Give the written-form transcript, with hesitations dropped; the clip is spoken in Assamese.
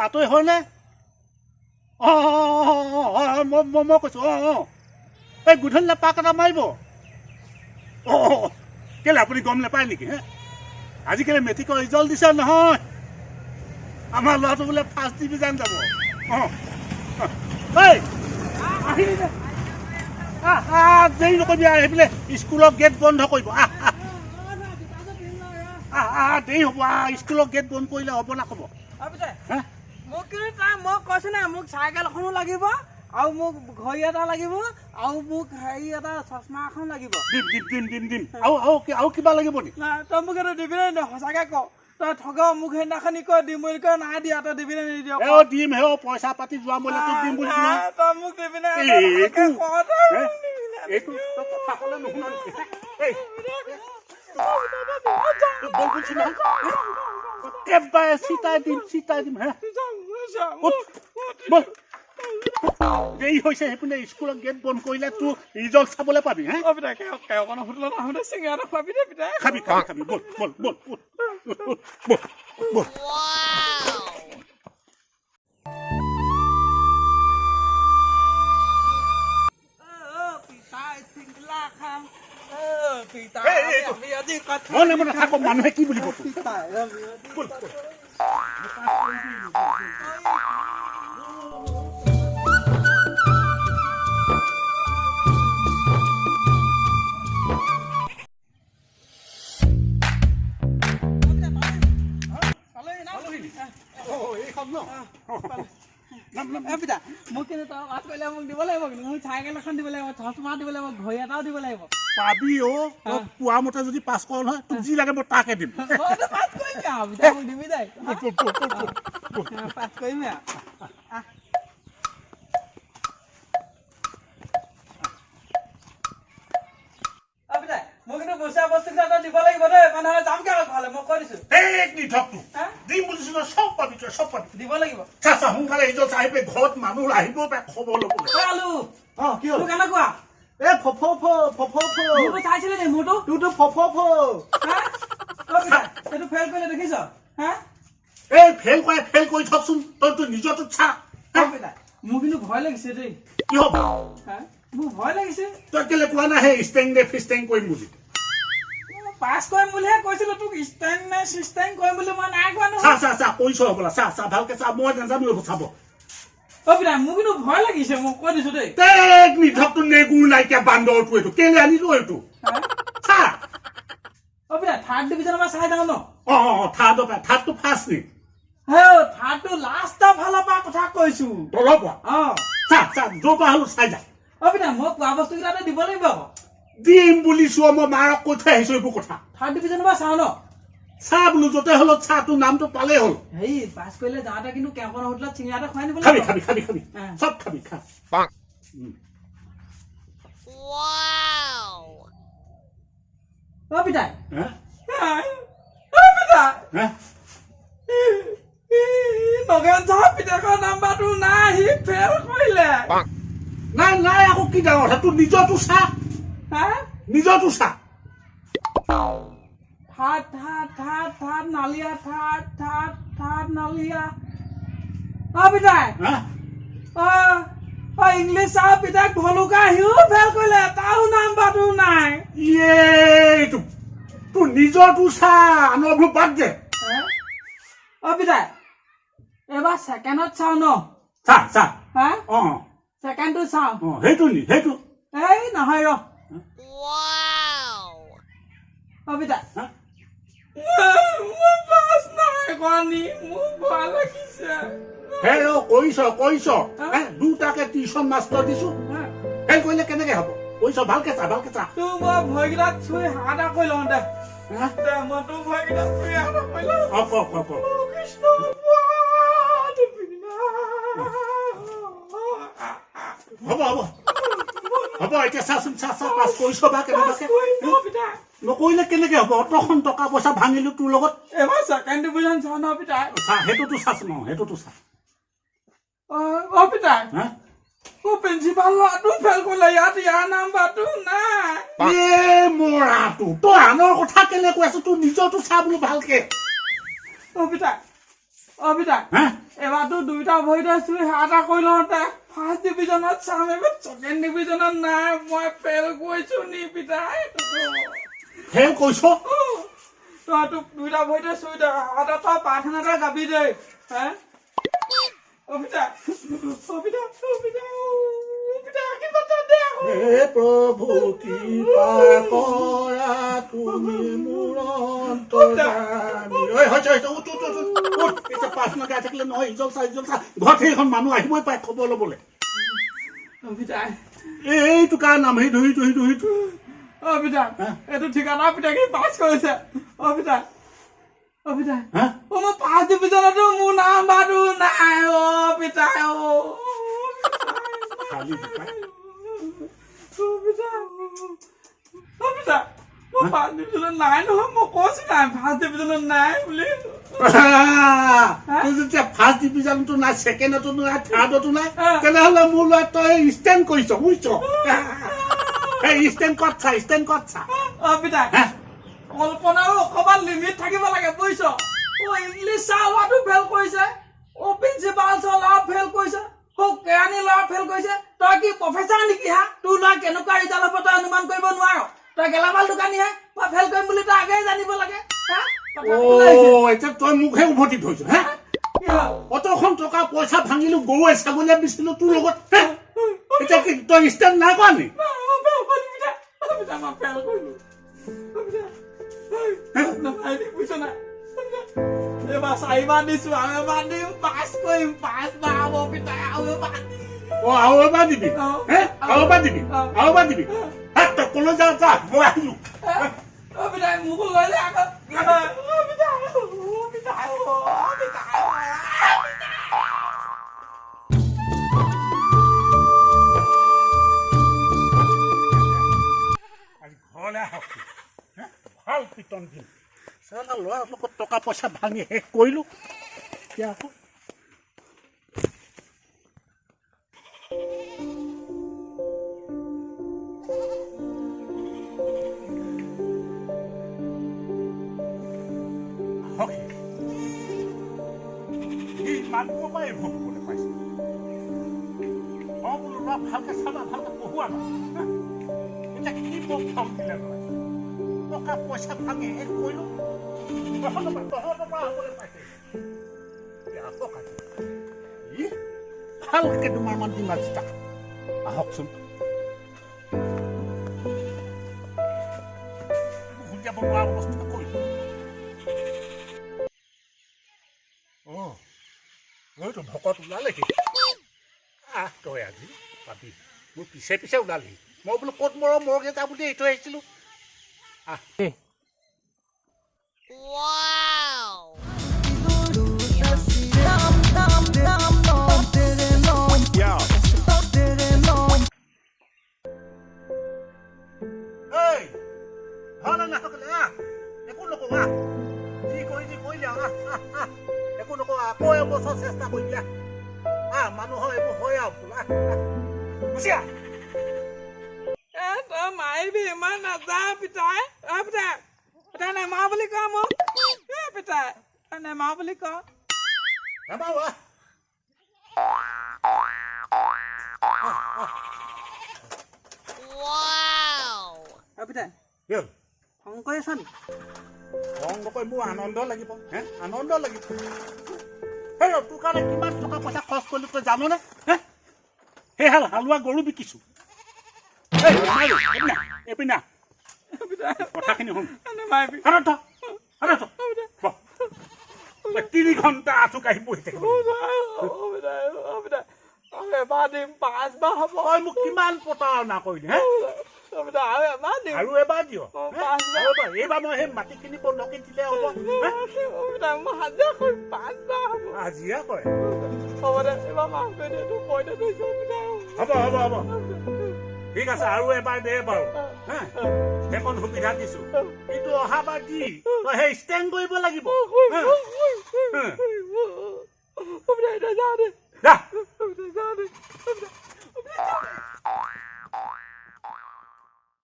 আঁতৰি হয়নে? অঁ অঁ অঁ অঁ হয় হয়, মই কৈছোঁ। অঁ অঁ, এই গধূলিলে পাক এটা মাৰিব। অঁ অঁ, কেলৈ আপুনি গম নাপায় নেকি? হে, আজিকালি মেট্ৰিকৰ ৰিজাল্ট দিছে নহয়, আমাৰ ল'ৰাটো বোলে ফাৰ্ষ্ট ডিভিজন যাব। অঁ, এই আহিলি দে। আহ আহ, দেৰি নকৰিবি, আহ। সেইফালে স্কুলৰ গেট বন্ধ কৰিব। আহ আহ আহ আহ, দেৰি হ'ব। আহ, স্কুলৰ গেট বন্ধ কৰিলে হ'ব না ক'ব। হা। মোক কিন্তু তাই মই কৈছো নাই, মোক চাইকেল এখনো লাগিব আৰু মোক ঘড়ী এটা লাগিব আৰু মোক হেৰি এটা চশমা এখন লাগিব। দিম দিম দিম দিম দিম। আৰু কিবা লাগিব নেকি? নাই, তই মোক এইটো দিবি নে নিদিয়? সঁচাকে ক। তই ঠগ মোক সেইদিনাখনি কৈ দিম বুলি কৈ নাই দিয়া। তই দিবি নে নিদিয়? এ অ, দিম হে। অ, পইচা পাতি যোৱা মৰিলে তোক দিম বুলি। নাই, তই মোক দিবি নে? এই, এইটো ক তই হে? মোক দিবি নে? এইটো তই কথা ক'লে নুশুন নেকি? এই বল বলছি নহয়, একেবাৰে চিটাই দিম, চিটাই দিম। হে, উঠ, বল, দেৰি হৈছে। সেইপিনে স্কুলৰ গেট বন্ধ কৰিলে তোৰ ৰিজাল্ট চাবলৈ পাবি। হে। অ পিতাই, কেওকণ হোটেলত আহোঁতে চিঙৰা এটা খোৱাবি দেই পিতাই। খাবি খাবি খাবি। বল বল বল, উঠ উঠ উঠ, বল বল। অ পিতাই, চিংলা খাম। অ পিতাই, এই, এইটো। আমি আজি কথা মনে মনে থাকো, মানুহে কি বুলিব তোক? পিতাই, আমি আজি বল বল। অ, এইখন ন? নাম নাম। এ পিতা, মোক কিন্তু তই পাছ কৰিলে মোক দিব লাগিব কিন্তু। মোক চাইকেল এখন দিব লাগিব, চশমা দিব লাগিব, ঘড়ী এটাও দিব লাগিব। পাবি অ, তই কোৱা মতে যদি পাছ কৰ নহয়, তোক যি লাগে মই তাকে দিম। মইতো পাছ কৰিম আৰু পিতা, মোক দিবি দেই। বল, বল, বল, বল, বল। পাছ কৰিম আৰু। আহ। অ পিতাই, মোক কিন্তু বস্তু বস্তু কেইটা তই দিব লাগিব দেই, মই নহ'লে যামগৈ আৰু ঘৰলৈ, মই কৈ দিছো। এই নিধকটো। হা? দিম বুলিছো নহয়, চব পাবি তই, চব পাবি। দিব লাগিব। চা চা, সোনকালে ৰিজাল্ট আহি পেলাই ঘৰত মানুহ আহিব পাৰে খবৰ ল'বলৈ। ঐ আলু। অ, কি হ'ল? তোৰ কেনেকুৱা? এ ফ ফ ফ ফ ফ ফ। মোৰতো চাইছিলি নি মোৰতো? তোৰতো ফ ফ ফ। হা? অ পিতাই, এইটো ফেইল কৰিলে দেখিছ? হা? এই ফেইল কৰাই ফেইল কৰি থকচোন, তই তোৰ নিজৰটোত চা। অ পিতাই, মোৰ কিন্তু ভয় লাগিছে দেই। কি হ'ব? হা, মোৰ ভয় লাগিছে। তই কেলে কোৱা নাই সেই ষ্টেং দে ফিষ্টেং কৰিম বুলি? মই পাছ কৰিম বুলিহে কৈছিলো তোক, ষ্টেং নে চিষ্টেং কৰিম বুলি মই নাই কোৱা চা। নহয়। চা চা, কৰিছ হ'বলা। চা চা, ভালকে চা, মই নাজানো এইবোৰ চাব। অ পিতাই, মোৰ কিন্তু ভয় লাগিছে, মই কৈ দিছো দেই। তেক নিধকটো, নেগুৰ নাইকিয়া বান্দৰটো, এইটো কেলে আনিলো এইটো? হা? চা। অ পিতাই, থাৰ্ড ডিভিজনৰ পৰা চাই যাওঁ ন? অ অ অ, থাৰ্ডৰ পৰা। থাৰ্ডটো ফাৰ্ষ্ট নি? হে, থাৰ্ডটো লাষ্টৰ ফালৰ পৰা কথা কৈছো। তলৰ পৰা? অ। চা চা, য'ৰ পৰা হ'লো চাই যা। অ পিতাই, মই কোৱা বস্তু কেইটা দিব লাগিব আকৌ। দিম বুলিছো, মই মাৰক কৈ থৈ আহিছো এইবোৰ কথা। থাৰ্ড ডিভিজনৰ পৰা চাওঁ ন? চা বোলো, য'তে হ'লেও চা, তোৰ নামটো পালেই হ'ল। হেৰি, পাছ কৰিলে যাওঁতে কিন্তু কেওকণ হোটেলত চিঙৰা এটা খুৱাই নিব খাবি। লাগিব। খাবি খাবি খাবি। হা। চব খাবি, খা। Wow! অ পিতাই। হা? অ পিতাই। হা? নগেন চাহ পিতাকৰ নাম্বাৰটো নাই, সি ফেইল কৰিলে। নাই নাই, আকৌ কি ডাঙৰ কথা? তোৰ নিজৰটো চা। হা? নিজৰটো চা। থাৰ্ড থাৰ্ড থাৰ্ড থাৰ্ড নালিয়া, থাৰ্ড থাৰ্ড থাৰ্ড নালিয়া। অ পিতাই। হা? অ অ, ইংলিছ চাহ পিতাক ভলুকা, সিও ফেইল কৰিলে, তাৰো নাম্বাৰটো নাই। ইয়ে, এইটো তোৰ নিজৰটো চা, আনৰবোৰ বাদ দে। হা? অ পিতাই, এইবাৰ ছেকেণ্ডত চাওঁ ন? চা চা। হা? অ। ছেকেণ্ডটো চাওঁ। অ, সেইটো নি সেইটো? এই নহয়, ৰ। Wow! অ পিতাই। হা? মোৰ পাছ নাই কৰা নি, মোৰ ভয় লাগিছে। হে অ, কৰিছ কৰিছ। হা? হে, দুটাকে টিউচন মাষ্টৰ দিছো। হা? ফেইল কৰিলে কেনেকে হ'ব? কৰিছ, ভালকে চা, ভালকে চা। তোৰ মই ভৰিকেইটাত চুই হাত এটা কৰি লওঁ দে। হা? দে, মই তোৰ ভৰিকেইটাত চুই হাত এটা কৰি লওঁ। অ, ক ক ক। অ, কৃষ্ণ। হ'ব হ'ব হ'ব, এতিয়া চাচোন, চা চা, পাছ কৰিছ বা কেনেবাকে। নকৰিলে কেনেকে হ'ব? অতখন টকা পইচা ভাঙিলো তোৰ লগত। এবাৰ ছেকেণ্ড ডিভিজন চাওঁ ন পিতাই? চা, সেইটোতো চাচোন। অ, সেইটোতো চা। অ অ পিতাই। হা? অ, প্ৰিন্সিপাল ল'ৰাটো ফেইল কৰিলে, ইয়াত ইয়াৰ নাম্বাৰটো নাই। এ মৰাটো, তই আনৰ কথা কেলে কৈ আছ? তোৰ নিজৰটো চা বোলো ভালকে। অ পিতাই। অ পিতাই, এবাৰতো দুইটা ভৰিতে চুই সেৱা এটা কৰি লওঁতে ফাৰ্ষ্ট ডিভিজনত চাম, এইবাৰ ছেকেণ্ড ডিভিজনত নাই, মই ফেইল কৰিছো নি পিতাই? ফেইল কৰিছ? তই তোক দুইটা ভৰিতে চুই দে, এটা তই প্ৰাৰ্থনা এটা গাবি দেই। হে অ পিতাই, অ পিতাই, অ পিতাই, অ পিতাই, আশীৰ্বাদ এটা দে আকৌ। হে প্ৰভু কৃপা কৰা তুমি মোৰ অন্তৰ্যামী। ঐ, হৈছে হৈছে, উঠ উঠ উঠ উঠ। এতিয়া প্ৰাৰ্থনা গাই থাকিলে নহয়, ইজল চা, ইজল চা, ঘৰত সেইখন মানুহ আহিবই পায় খবৰ ল'বলৈ। অ পিতাই। এইটো কাৰ নাম? সেইটো সেইটো সেইটো সেইটো। অ পিতাই, এইটো ঠিকাদাৰ পিতাকে পাছ কৰিছে। অ পিতাই, অ পিতাই। হা? অ, মই ফাৰ্ষ্ট ডিভিজনতো মোৰ নাম্বাৰটো নাই। অ পিতাই, অ খালি বোপাই। অ পিতাই, অ পিতাই, মই ফাৰ্ষ্ট ডিভিজনত নাই নহয়, মই কৈছো নাই ফাৰ্ষ্ট ডিভিজনত নাই বুলি। তোৰ যেতিয়া ফাৰ্ষ্ট ডিভিজনতো নাই, ছেকেণ্ডতো নাই, থাৰ্ডতো নাই, তেনেহ'লে মোৰ ল'ৰা তই ষ্টেণ্ড কৰিছ, বুজিছ? এই ষ্টেণ্ড ক'ত চা, ষ্টেণ্ড ক'ত চা। অ পিতাই, কল্পনাৰো অকণমান লিমিট থাকিব লাগে, বুজিছ? অ, ইংলিছ ছাৰ ল'ৰাটো ফেইল কৰিছে, অ প্ৰিন্সিপাল ছাৰ ল'ৰা ফেইল কৰিছে, অ কেৰাণী ল'ৰা ফেইল কৰিছে। তই কি প্ৰফেচাৰ নেকি? হা, তোৰ ল'ৰা কেনেকুৱা ৰিজাল্ট হ'ব তই অনুমান কৰিব নোৱাৰ? তই গেলামাল দোকানীহে, মই ফেইল কৰিম বুলি তই আগেয়ে জানিব লাগে। হা, অ, এতিয়া তই মোকহে উভতি ধৰিছ? হে, অতখন টকা পইচা ভাঙিলো, গৰুৱে ছাগলীয়ে বেচিলো তোৰ লগত, হে? এতিয়া কি তই ষ্টেণ্ড নাই কৰা নি? মই ফেইল কৰিলো বুজিছ নাই? এইবাৰ চাৰিবাৰ দিছো, আৰু এবাৰ দিম, পাছ কৰিম, পাঁচবাৰ হ'ব পিতাই, আৰু এবাৰ দিম। অ, আৰু এবাৰ দিবি? হে, আৰু এবাৰ দিবি? আৰু এবাৰ দিবি? হে, তই কলৈ যা যা, মই আহিলো। অ পিতাই, মোকো লৈ যা আকৌ। অ পিতাই, অ পিতাই, অ পিতাই। আজি ঘৰলৈ আহক, হে, ভাল পিটন দিম। চালা ল'ৰাৰ লগত টকা পইচা ভাঙি শেষ কৰিলো, এতিয়া আকৌ আহক। এই মানুহৰ পৰা এইবোৰ হ'বলৈ পাইছে। অ বোলো ল'ৰা ভালকে চাবা, ভালকে পঢ়ুৱাবা। হা? এতিয়া কি মোক ফল দিলে ল'ৰাই? টকা পইচা ভাঙি শেষ কৰিলো, তহঁতৰ পৰা হ'বলৈ পাইছে। এতিয়া আহক আজি। ই, ভালকে দুমাৰমান দিম আজি তাক। আহকচোন। উলিয়াব নোৱাৰা অৱস্থা কৰিলো। অ, এইটো ভকত ওলালেহি। আহ, তই আজি পাবি। মোৰ পিছে পিছে ওলালহি। মই বোলো ক'ত মৰ মৰগে যা বুলি এৰি থৈ আহিছিলো। আহ। Wow! ঐ, ঘৰলৈ নাহকলে আহ, একো নকওঁ। আহ, যি কৰিলি কৰিলি আৰু। আহ আহ আহ, একো নকওঁ। আকৌ এবছৰ চেষ্টা কৰিবি। আহ আহ, মানুহৰ এইবোৰ হয় আৰু। আহ আহ, গুচি আহ। এ তই মাৰিবি, ইমান নাযাওঁ পিতাই। অ পিতাই, পিতাই, নেমাৰ বুলি ক মোক। এ পিতাই, তই নেমাৰ বুলি ক। নামাৰো, আহ। Wow! অ পিতাই। কি হ'ল? খং কৰি আছ নি? খং নকৰি মোৰ আনন্দ লাগিব? হে, আনন্দ লাগিব। সেই তোৰ কাৰণে কিমান টকা পইচা খৰচ কৰিলো তই জাননে? হে, সেই হাল হালোৱা গৰু বিকিছো। এই, নামাৰো। এইপিনে আহ, এইপিনে আহ। কথাখিনি শুন। নেমাৰিবি। হাতত ধৰ, হাতত ধৰ। বহ। তই 3 ঘণ্টা আঁঠু কাঢ়ি বহি থাকিব লাগিব। আৰু এবাৰ দিম, পাঁচবাৰ হ'ব। তই মোক কিমান প্ৰতাৰণা কৰিলি, হে? অ পিতাই, আৰু এবাৰ দিম। আৰু এবাৰ দিয়? অ, হে? পাঁচবাৰ। আৰু এবাৰ। এইবাৰ মই সেই মাটিখিনি বন্ধকি দিলে হ'ব, হে? অ পিতাই, মই হাজিৰা কৰিম, পাঁচবাৰ হ'ব। হাজিৰা কৰে। হ'ব দে, এইবাৰ মাফ কৰি দে, তোৰ পইচা দিছো পিতাই। হ'ব হ'ব হ'ব, ঠিক আছে। আৰু এবাৰ দে বাৰু, হে, সেইকণ সুবিধা দিছো। কিন্তু অহাবাৰ দি তই সেই ষ্টেণ্ড কৰিব লাগিব, হে?